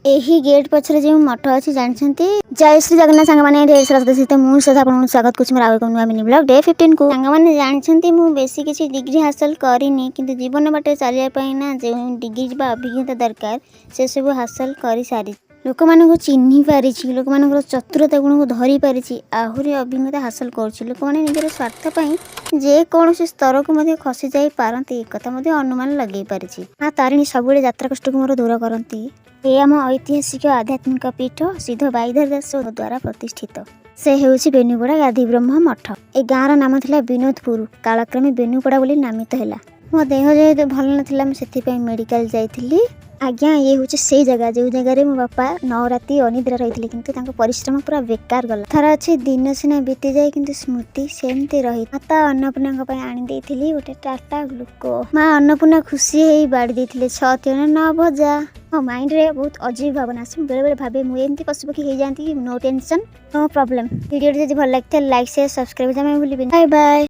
ଏହି ଗେଟ୍ ପଛରେ ଯେଉଁ ମଠ ଅଛି, ଜାଣିଛନ୍ତି? ଜୟ ଶ୍ରୀ ଜଗନ୍ନାଥ ସାଙ୍ଗମାନେ। ଢେର ସାରା ସହିତ ମୁଁ ସହିତ ଆପଣଙ୍କୁ ସ୍ୱାଗତ କରୁଛି ମୋର ଆଉ ଏକ ନୂଆ ମିନି ବ୍ଲଗ୍ ଡେ 15କୁ। ସାଙ୍ଗମାନେ, ଜାଣିଛନ୍ତି, ମୁଁ ବେଶୀ କିଛି ଡିଗ୍ରୀ ହାସଲ କରିନି, କିନ୍ତୁ ଜୀବନ ବାଟରେ ଚାଲିବା ପାଇଁ ନା ଯେଉଁ ଡିଗ୍ରୀ ବା ଅଭିଜ୍ଞତା ଦରକାର, ସେସବୁ ହାସଲ କରିସାରିଛି। ଲୋକମାନଙ୍କୁ ଚିହ୍ନି ପାରିଛି, ଲୋକମାନଙ୍କର ଚତୁରତା ଗୁଣକୁ ଧରି ପାରିଛି, ଆହୁରି ଅଭିଜ୍ଞତା ହାସଲ କରୁଛି। ଲୋକମାନେ ନିଜର ସ୍ୱାର୍ଥ ପାଇଁ ଯେକୌଣସି ସ୍ତରକୁ ମଧ୍ୟ ଖସି ଯାଇ ପାରନ୍ତି, ଏକଥା ମଧ୍ୟ ଅନୁମାନ ଲଗେଇ ପାରିଛି। ମା ତାରିଣୀ ସବୁବେଳେ ଯାତ୍ରା କଷ୍ଟକୁ ମୋର ଦୂର କରନ୍ତି। ଏ ଆମ ଐତିହାସିକ ଆଧ୍ୟାତ୍ମିକ ପୀଠ, ସିଦ୍ଧ ବାଇଧର ଦାସ ଦ୍ୱାରା ପ୍ରତିଷ୍ଠିତ। ସେ ହେଉଛି ବେନୁପଡ଼ା ଗାଧି ବ୍ରହ୍ମ ମଠ। ଏ ଗାଁର ନାମ ଥିଲା ବିନୋଦପୁର, କାଳକ୍ରମେ ବେନୁପଡ଼ା ବୋଲି ନାମିତ ହେଲା। ମୋ ଦେହ ଯେହେତୁ ଭଲ ନଥିଲା, ମୁଁ ସେଥିପାଇଁ ମେଡ଼ିକାଲ ଯାଇଥିଲି। ଆଜ୍ଞା, ଇଏ ହେଉଛି ସେଇ ଜାଗା, ଯେଉଁ ଜାଗାରେ ମୋ ବାପା 9 ରାତି ଅନିଦ୍ରା ରହିଥିଲେ, କିନ୍ତୁ ତାଙ୍କ ପରିଶ୍ରମ ପୁରା ବେକାର ଗଲା। ଥର ଅଛି, ଦିନ ସିନା ବିତିଯାଏ, କିନ୍ତୁ ସ୍ମୃତି ସେମିତି ରହି। ମାତା ଅନ୍ନପୂର୍ଣ୍ଣାଙ୍କ ପାଇଁ ଆଣି ଦେଇଥିଲି ଗୋଟେ ଟାଟା ଗ୍ଲୁକୋ। ମା ଅନ୍ନପୂର୍ଣ୍ଣା ଖୁସି ହେଇ ବାଢ଼ି ଦେଇଥିଲେ ଛଅ ତିଅଣ ନଅ ଭଜା। ମୋ ମାଇଣ୍ଡରେ ବହୁତ ଅଜୀବ ଭାବନା ଆସେ। ମୁଁ ବେଳେବେଳେ ଭାବେ, ମୁଁ ଏମିତି ପଶୁପକ୍ଷୀ ହେଇଯାଆନ୍ତି କି, ନୋ ଟେନସନ୍, ନୋ ପ୍ରୋବ୍ଲେମ୍। ଭିଡ଼ିଓଟି ଯଦି ଭଲ ଲାଗିଥାଏ, ଲାଇକ୍, ସେୟାର, ସବସ୍କ୍ରାଇବ୍ ଜମା ଭୁଲିବେନି। Bye bye.